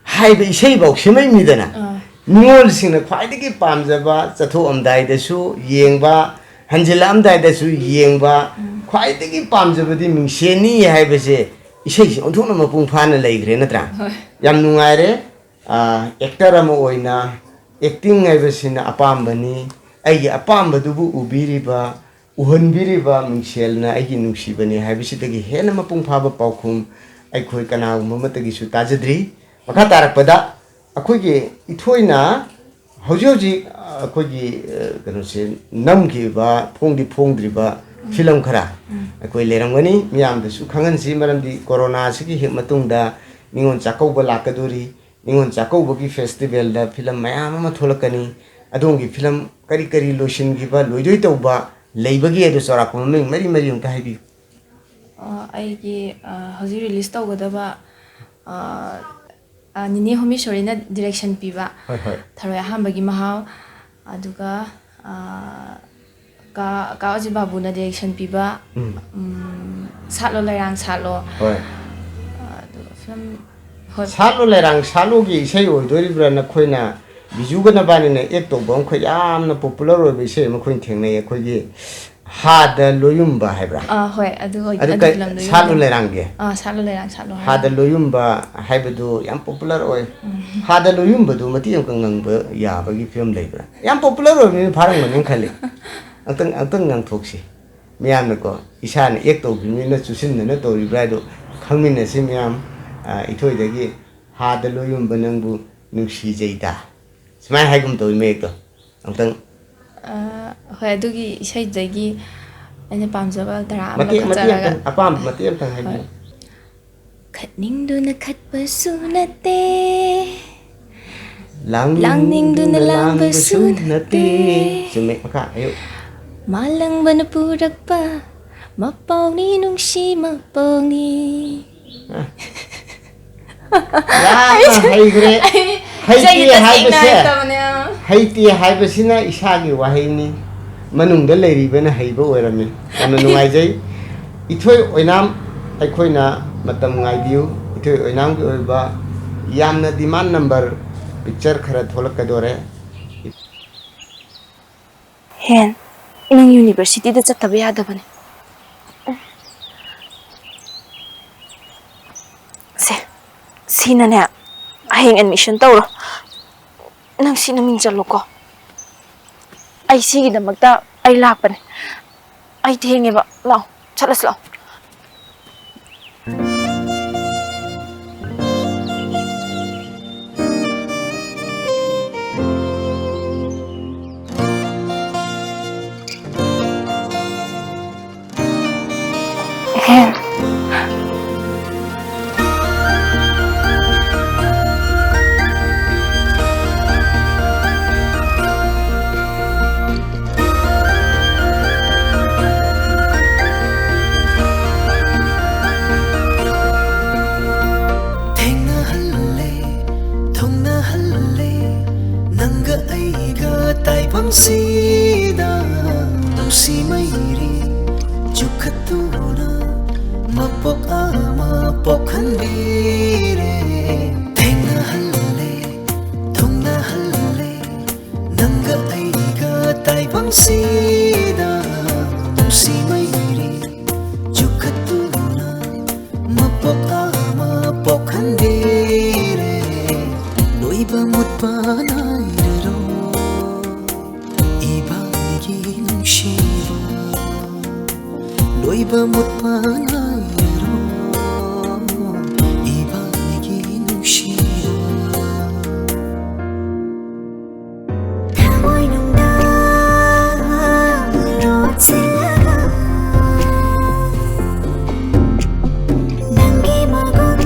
ꯍꯥꯏꯕ ꯏꯁꯩꯐꯥꯎ ꯁꯦꯝꯃꯛꯏꯃꯤꯗꯅ꯫ ꯑꯥ꯫ ꯅꯤꯉꯣꯜꯁꯤꯡꯅ ꯈ꯭ꯋꯥꯏꯗꯒꯤ ꯄꯥꯝꯖꯕ, ꯆꯠꯊꯣꯛꯑꯝꯗꯥꯏꯗꯁꯨ ꯌꯦꯡꯕ, ꯍꯟꯖꯤꯜꯂꯛꯑꯝꯗꯥꯏꯗꯁꯨ ꯌꯦꯡꯕ, ꯎꯝ꯫ ꯈ꯭ꯋꯥꯏꯗꯒꯤ ꯄꯥꯝꯖꯕꯗꯤ ꯃꯤꯡꯁꯦꯟꯅꯤ ꯍꯥꯏꯕꯁꯦ ꯏꯁꯩꯁꯤ ꯑꯣꯟꯊꯣꯛꯅ ꯃꯄꯨꯡ ꯐꯥꯅ ꯂꯩꯈ꯭ꯔꯦ, ꯅꯠꯇ꯭ꯔꯥ? ꯍꯣꯏ꯫ ꯌꯥꯝ ꯅꯨꯡꯉꯥꯏꯔꯦ꯫ ꯑꯥ, ꯑꯦꯛꯇꯔ ꯑꯃ ꯑꯣꯏꯅ ꯑꯦꯛꯇꯤꯡ ꯍꯥꯏꯕꯁꯤꯅ ꯑꯄꯥꯝꯕꯅꯤ꯫ ꯑꯩꯒꯤ ꯑꯄꯥꯝꯕꯗꯨꯕꯨ ꯎꯕꯤꯔꯤꯕ, ꯎꯍꯟꯕꯤꯔꯤꯕ ꯃꯤꯡꯁꯦꯜꯅ ꯑꯩꯒꯤ ꯅꯨꯡꯁꯤꯕꯅꯤ ꯍꯥꯏꯕꯁꯤꯗꯒꯤ ꯍꯦꯟꯅ ꯃꯄꯨꯡ ꯐꯥꯕ ꯄꯥꯎꯈꯨꯝ ꯑꯩꯈꯣꯏ ꯀꯅꯥꯒꯨꯝꯕ ꯑꯃꯠꯇꯒꯤꯁꯨ ꯇꯥꯖꯗ꯭ꯔꯤ꯫ ꯃꯈꯥ ꯇꯥꯔꯛꯄꯗ ꯑꯩꯈꯣꯏꯒꯤ ꯏꯊꯣꯏꯅ ꯍꯧꯖꯤꯛ ꯍꯧꯖꯤꯛ ꯑꯩꯈꯣꯏꯒꯤ, ꯑ, ꯀꯩꯅꯣꯁꯦ ꯅꯝꯈꯤꯕ, ꯐꯣꯡꯗꯤ ꯐꯣꯡꯗ꯭ꯔꯤꯕ ꯐꯤꯂꯝ ꯈꯔ ꯑꯩꯈꯣꯏ ꯂꯩꯔꯝꯒꯅꯤ, ꯃꯤꯌꯥꯝꯗꯁꯨ ꯈꯪꯍꯟꯁꯤ꯫ ꯃꯔꯝꯗꯤ ꯀꯣꯔꯣꯅꯥꯁꯤꯒꯤ ꯍꯦꯛ ꯃꯇꯨꯡꯗ ꯅꯤꯉꯣꯜ ꯆꯥꯛꯀꯧꯕ ꯂꯥꯛꯀꯗꯣꯔꯤ, ꯅꯤꯉꯣꯜ ꯆꯥꯛꯀꯧꯕꯒꯤ ꯐꯦꯁꯇꯤꯚꯦꯜꯗ ꯐꯤꯂꯝ ꯃꯌꯥꯝ ꯑꯃ ꯊꯣꯛꯂꯛꯀꯅꯤ꯫ ꯑꯗꯣꯝꯒꯤ ꯐꯤꯂꯝ ꯀꯔꯤ ꯀꯔꯤ ꯂꯣꯏꯁꯤꯟꯈꯤꯕ, ꯂꯣꯏꯗꯣꯏ ꯇꯧꯕ ꯂꯩꯕꯒꯦ? ꯑꯗꯨ ꯆꯥꯎꯔꯥꯛꯄ ꯃꯃꯤꯡ ꯃꯔꯤ ꯃꯔꯤ ꯑꯃꯨꯛꯇ ꯍꯥꯏꯕꯤꯌꯨ꯫ ꯑ, ꯑꯩꯒꯤ, ꯑ, ꯍꯧꯖꯤꯛ ꯔꯤꯂꯤꯁ ꯇꯧꯒꯗꯕ ꯑ, ꯑ, ꯅꯤꯅꯦ ꯍꯣꯃꯦꯁꯣꯔꯤꯅ ꯗꯤꯔꯦꯛꯁꯟ ꯄꯤꯕ ꯍꯣꯏ, ꯍꯣꯏ꯫ ꯊꯔꯣꯏ ꯑꯍꯥꯟꯕꯒꯤ ꯃꯍꯥꯎ, ꯑꯗꯨꯒ, ꯑ, ꯀꯥ, ꯀꯥ ꯑꯣꯖꯤꯠ ꯕꯥꯕꯨꯅ ꯗꯤꯔꯦꯛꯁꯟ ꯄꯤꯕ, ꯎꯝ꯫ ꯎꯝ, ꯁꯥꯠꯂꯣ ꯂꯩꯔꯥꯡ ꯁꯥꯠꯂꯣ꯫ ꯍꯣꯏ꯫ ꯑꯗꯨꯒ ꯐꯤꯂꯝ, ꯍꯣꯏ꯫ ꯁꯥꯠꯂꯣ ꯂꯩꯔꯥꯡ ꯁꯥꯠꯂꯣꯒꯤ ꯏꯁꯩ ꯑꯣꯏꯗꯣꯔꯤꯕ꯭ꯔꯥ ꯅꯈꯣꯏꯅ ꯕꯤꯖꯨꯒ ꯅꯕꯥꯅꯤꯅ ꯑꯦꯛ ꯇꯧꯕ ꯑꯃꯈꯛ ꯌꯥꯝꯅ ꯄꯣꯄꯨꯂꯔ ꯑꯣꯏꯕ ꯏꯁꯩ ꯑꯃ ꯑꯩꯈꯣꯏꯅ ꯊꯦꯡꯅꯩ, ꯑꯩꯈꯣꯏꯒꯤ ꯍꯥꯗ ꯂꯣꯌꯨꯝꯕ ꯍꯥꯏꯕ꯭ꯔꯥ? ꯑꯥ, ꯍꯣꯏ, ꯑꯗꯨ ꯑꯣꯏ-, ꯑꯗꯨ ꯑꯗꯨ ꯀꯩ-, ꯐꯤꯂꯝꯗꯣ ꯁꯥꯠꯂꯣ ꯌꯦꯡꯗꯣꯏꯅꯦ꯫ ꯂꯩꯔꯥꯡꯒꯤ? ꯑꯥ, ꯁꯥꯠꯂꯣ ꯂꯩꯔꯥꯡ ꯁꯥꯠꯂꯣ ꯍꯥꯏ꯫ ꯍꯥꯗ ꯂꯣꯌꯨꯝꯕ ꯍꯥꯏꯕꯗꯨ ꯌꯥꯝ ꯄꯣꯄꯨꯂꯔ ꯑꯣꯏ꯫ ꯍꯥꯗ ꯂꯣꯌꯨꯝꯕꯗꯨ ꯃꯇꯦꯛ ꯑꯃꯈꯛ ꯉꯪꯕ ꯌꯥꯕꯒꯤ ꯐꯤꯂꯝ ꯂꯩꯕ꯭ꯔꯥ? ꯌꯥꯝ ꯄꯣꯄꯨꯂꯔ ꯑꯣꯏꯕꯅꯤꯅ ꯐꯥꯔꯝꯒꯅꯤꯅ ꯈꯜꯂꯤ꯫ ꯑꯝꯇꯪ, ꯑꯝꯇꯪ ꯉꯪꯊꯣꯛꯁꯤ꯫ ꯃꯤꯌꯥꯝꯅꯀꯣ, ꯏꯁꯥꯅ ꯑꯦꯛ ꯇꯧꯈꯤꯕꯅꯤꯅ ꯆꯨꯁꯤꯟꯗꯅ ꯇꯧꯔꯤꯕ꯭ꯔꯥ ꯍꯥꯏꯗꯣ ꯈꯪꯃꯤꯟꯅꯁꯤ ꯃꯌꯥꯝ꯫ ꯑ, ꯏꯊꯣꯏꯗꯒꯤ "ꯍꯥꯗ ꯂꯣꯌꯨꯝꯕ ꯅꯪꯕꯨ ꯅꯨꯡꯁꯤꯖꯩꯗ" ꯁꯨꯃꯥꯏꯅ ꯍꯥꯏꯒꯨꯝ ꯇꯧꯋꯤ ꯃꯌꯦꯛꯇꯣ꯫ ꯑꯝꯇꯪ ꯑ, ꯍꯣꯏ, ꯑꯗꯨꯒꯤ ꯏꯁꯩꯗꯨꯗꯒꯤ ꯑꯩꯅ ꯄꯥꯝꯖꯕ ꯇꯔꯥ ꯑꯃ ꯃꯇꯦꯛ, ꯃꯇꯦꯛ ꯂꯧꯈꯠꯆꯔꯒ꯫ ꯑꯝꯇꯪ, ꯑꯄꯥꯝꯕ ꯃꯇꯦꯛ ꯑꯝꯇꯪ ꯍꯥꯏꯕꯤꯌꯨ꯫ ꯍꯣꯏ꯫ ꯈꯠꯅꯤꯡꯗꯨꯅ ꯈꯠꯄꯁꯨ ꯅꯠꯇꯦ, ꯂꯥꯡꯅꯤꯡꯗꯨꯅ ꯂꯥꯡꯕꯁꯨ ꯅꯠꯇꯦ꯫ ꯆꯨꯝꯃꯦ, ꯃꯈꯥ ꯍꯥꯏꯌꯨ꯫ ꯃꯥꯂꯪꯕꯅ ꯄꯨꯔꯛꯄ ꯃꯄꯥꯎꯅꯤ, ꯅꯨꯡꯁꯤ ꯃꯄꯥꯎꯅꯤ꯫ ꯑ꯫ ꯌꯥꯝꯅ ꯍꯩꯈ꯭ꯔꯦ꯫ ꯑꯩ ꯍꯩꯇꯦ ꯏꯁꯩꯒꯤ ꯇꯁꯦꯡꯅ ꯍꯥꯏꯕꯁꯦ, ꯍꯩꯇꯕꯅꯦ꯫ ꯍꯩꯇꯦ ꯍꯥꯏꯕꯁꯤꯅ ꯏꯁꯥꯒꯤ ꯋꯥꯍꯩꯅꯤ, ꯃꯅꯨꯡꯗ ꯂꯩꯔꯤꯕꯅ ꯍꯩꯕ ꯑꯣꯏꯔꯝꯃꯤ꯫ ꯌꯥꯝꯅ ꯅꯨꯡꯉꯥꯏꯖꯩ꯫ ꯏꯊꯣꯏ ꯑꯣꯏꯅꯥꯝ, ꯑꯩꯈꯣꯏꯅ ꯃꯇꯝ ꯉꯥꯏꯕꯤꯌꯨ꯫ ꯏꯊꯣꯏ ꯑꯣꯏꯅꯥꯝꯒꯤ ꯑꯣꯏꯕ ꯌꯥꯝꯅ ꯗꯤꯃꯥꯟ ꯅꯝꯕꯔ ꯄꯤꯛꯆꯔ ꯈꯔ ꯊꯣꯛꯂꯛꯀꯗꯣꯔꯦ꯫ ꯍꯦꯟ, ꯅꯪ ꯌꯨꯅꯤꯚꯔꯁꯤꯇꯤꯗ ꯆꯠꯇꯕ ꯌꯥꯗꯕꯅꯦ꯫ ꯁꯦ, ꯁꯤꯅꯅꯦ, ꯍꯌꯦꯡ ꯑꯦꯗꯃꯤꯁꯟ ꯇꯧꯔꯣ꯫ ꯅꯪ ꯁꯤꯅ ꯃꯤꯡ ꯆꯜꯂꯣꯀꯣ꯫ ꯑꯩ ꯁꯤꯒꯤꯗꯃꯛꯇ ꯑꯩ ꯂꯥꯛꯄꯅꯦ꯫ ꯑꯩ ꯊꯦꯡꯉꯦꯕ꯫ ꯂꯥꯛꯑꯣ, ꯆꯠꯂꯁꯤ ꯂꯥꯛꯑꯣ꯫ ꯅꯍꯜꯂꯦ ꯅꯪꯒ ꯑꯩꯒ ꯇꯥꯏꯕꯪꯁꯤꯗ ꯅꯨꯡꯁꯤ ꯃꯩꯔꯤ ꯆꯨꯈꯠꯇꯨꯅ ꯃꯄꯣꯛ ꯑꯃ ꯄꯣꯛꯍꯟꯕꯤꯔꯦ꯫ ꯊꯦꯡꯅꯍꯜꯂꯦ ꯊꯨꯡꯅꯍꯜꯂꯦ ꯅꯪꯒ ꯑꯩꯒ ꯇꯥꯏꯕꯪꯁꯤꯗ ꯅꯨꯡꯁꯤ ꯃꯩꯔꯤ ꯆꯨꯈꯠꯇꯨꯅ ꯃꯄꯣꯛ ꯑꯃ ꯄꯣꯛꯍꯟꯕꯤꯔꯦ꯫ ꯂꯣꯏꯕ ꯃꯨꯠꯄ ꯅꯥꯏꯔꯔꯣ ꯏꯕꯥꯅꯤꯒꯤ ꯅꯨꯡꯁꯤꯕ꯫ ꯂꯣꯏꯕ ꯃꯨꯠꯄ ꯅꯥꯏꯔꯔꯣ ꯏꯕꯥꯅꯤꯒꯤ ꯅꯨꯡꯁꯤꯕ꯫ ꯊꯃꯣꯏꯅꯨꯡꯗ ꯂꯣꯠꯁꯤꯜꯂꯒ ꯅꯪꯒꯤ ꯃꯒꯨꯟ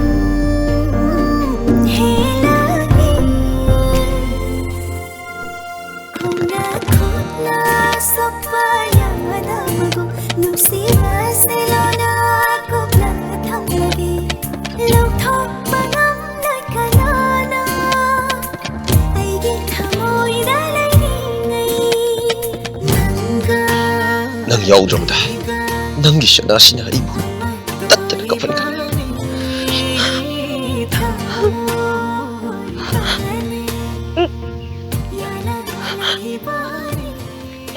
ꯍꯦꯜꯂꯒꯦ꯫ ꯈꯣꯡꯅ ꯈꯨꯠꯅ ꯁꯣꯛꯄ ꯌꯥꯗꯕꯒꯨꯝ ꯅꯨꯡꯁꯤꯕꯁꯦ ꯂꯣꯟꯅ ꯀꯨꯞꯅ ꯊꯝꯂꯒꯦ꯫ ꯂꯧꯊꯣꯛꯄ ꯉꯝꯂꯣꯏ ꯀꯅꯥꯅ ꯑꯩꯒꯤ ꯊꯃꯣꯏꯗ ꯂꯩꯔꯤꯉꯩ ꯅꯪꯒ ꯅꯪ ꯌꯥꯎꯗ꯭ꯔꯕꯗ ꯅꯪꯒꯤ ꯁꯅꯥꯁꯤꯅ ꯑꯩꯕꯨ ꯇꯠꯇꯅ ꯀꯞꯍꯟꯈ꯭ꯔꯦ꯫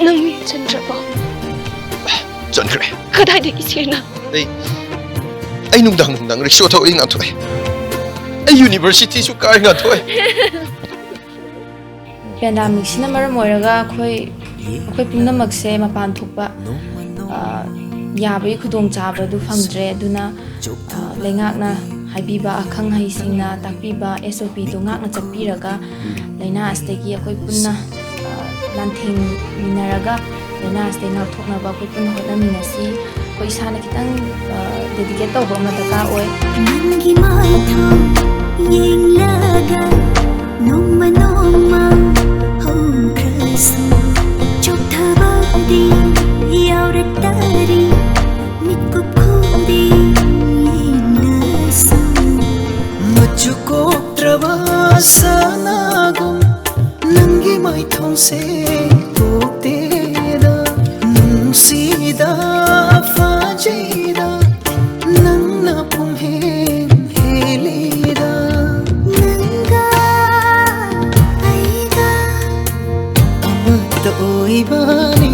ꯅꯪ ꯃꯤ ꯆꯟꯗ꯭ꯔꯕꯣ? ꯆꯟꯈ꯭ꯔꯦ꯫ ꯀꯗꯥꯏꯗꯒꯤ ꯁꯦꯡꯅ? ꯑꯩ ꯑꯩ ꯅꯨꯡꯗꯥꯡ ꯅꯨꯡꯗꯥꯡ ꯔꯤꯛꯁꯣ ꯊꯧꯏ ꯉꯥꯟꯊꯣꯛꯑꯦ꯫ ꯑꯩ ꯌꯨꯅꯤꯚꯔꯁꯤꯇꯤꯁꯨ ꯀꯥꯏ ꯉꯥꯟꯊꯣꯛꯑꯦ꯫ ꯄꯦꯟꯗꯥꯃꯤꯛꯁꯤꯅ ꯃꯔꯝ ꯑꯣꯏꯔꯒ ꯑꯩꯈꯣꯏ ꯑꯩꯈꯣꯏ ꯄꯨꯝꯅꯃꯛꯁꯦ ꯃꯄꯥꯟ ꯊꯣꯛꯄ, ꯑ, ꯌꯥꯕꯒꯤ ꯈꯨꯗꯣꯡꯆꯥꯕꯗꯨ ꯐꯪꯗ꯭ꯔꯦ꯫ ꯑꯗꯨꯅ, ꯑ, ꯂꯩꯉꯥꯛꯅ ꯍꯥꯏꯕꯤꯕ, ꯑꯈꯪ ꯑꯍꯩꯁꯤꯡꯅ ꯇꯥꯛꯄꯤꯕ S O P ꯗꯨ ꯉꯥꯛꯅ ꯆꯠꯄꯤꯔꯒ ꯂꯥꯏꯅꯥ ꯑꯁꯤꯗꯒꯤ ꯑꯩꯈꯣꯏ ꯄꯨꯟꯅ, ꯑ, ꯂꯥꯟꯊꯦꯡꯃꯤꯟꯅꯔꯒ ꯂꯥꯏꯅꯥ ꯑꯁꯤꯗꯒꯤ ꯉꯥꯛꯊꯣꯛꯅꯕ ꯑꯩꯈꯣꯏ ꯄꯨꯟꯅ ꯍꯣꯠꯅꯃꯤꯟꯅꯁꯤ꯫ ꯑꯩꯈꯣꯏ ꯏꯁꯥꯅ ꯈꯤꯇꯪ, ꯑ, dedicate ꯇꯧꯕ ꯑꯃ ꯗꯔꯀꯥꯔ ꯑꯣꯏ꯫ ꯅꯪꯒꯤ ꯃꯥꯏꯊꯣꯡ ꯌꯦꯡꯂꯒ ꯅꯣꯡꯃ ꯅꯣꯡꯃ ꯍꯧꯈ꯭ꯔꯁꯨ ꯆꯣꯛꯊꯕꯗꯤ ꯌꯥꯎꯔꯛꯇꯔꯤ꯫ ꯃꯤꯠꯀꯨꯞ ꯈꯨꯗꯤꯡ ꯌꯦꯡꯂꯁꯨ ꯃꯆꯨ ꯀꯣꯛꯇ꯭ꯔꯕ ꯁꯅꯥꯒꯨꯝ ꯅꯪꯒꯤ ꯃꯥꯏꯊꯣꯡꯁꯦ ꯄꯣꯛꯇꯦꯗ, ꯅꯨꯡꯁꯤꯗ, ꯐꯖꯩꯗ, ꯅꯪꯅ ꯄꯨꯝꯍꯦꯟ ꯍꯦꯜꯂꯤꯗ꯫ ꯅꯪꯒ ꯑꯩꯒ ꯑꯃꯠꯇ ꯑꯣꯏꯕꯅꯤ꯫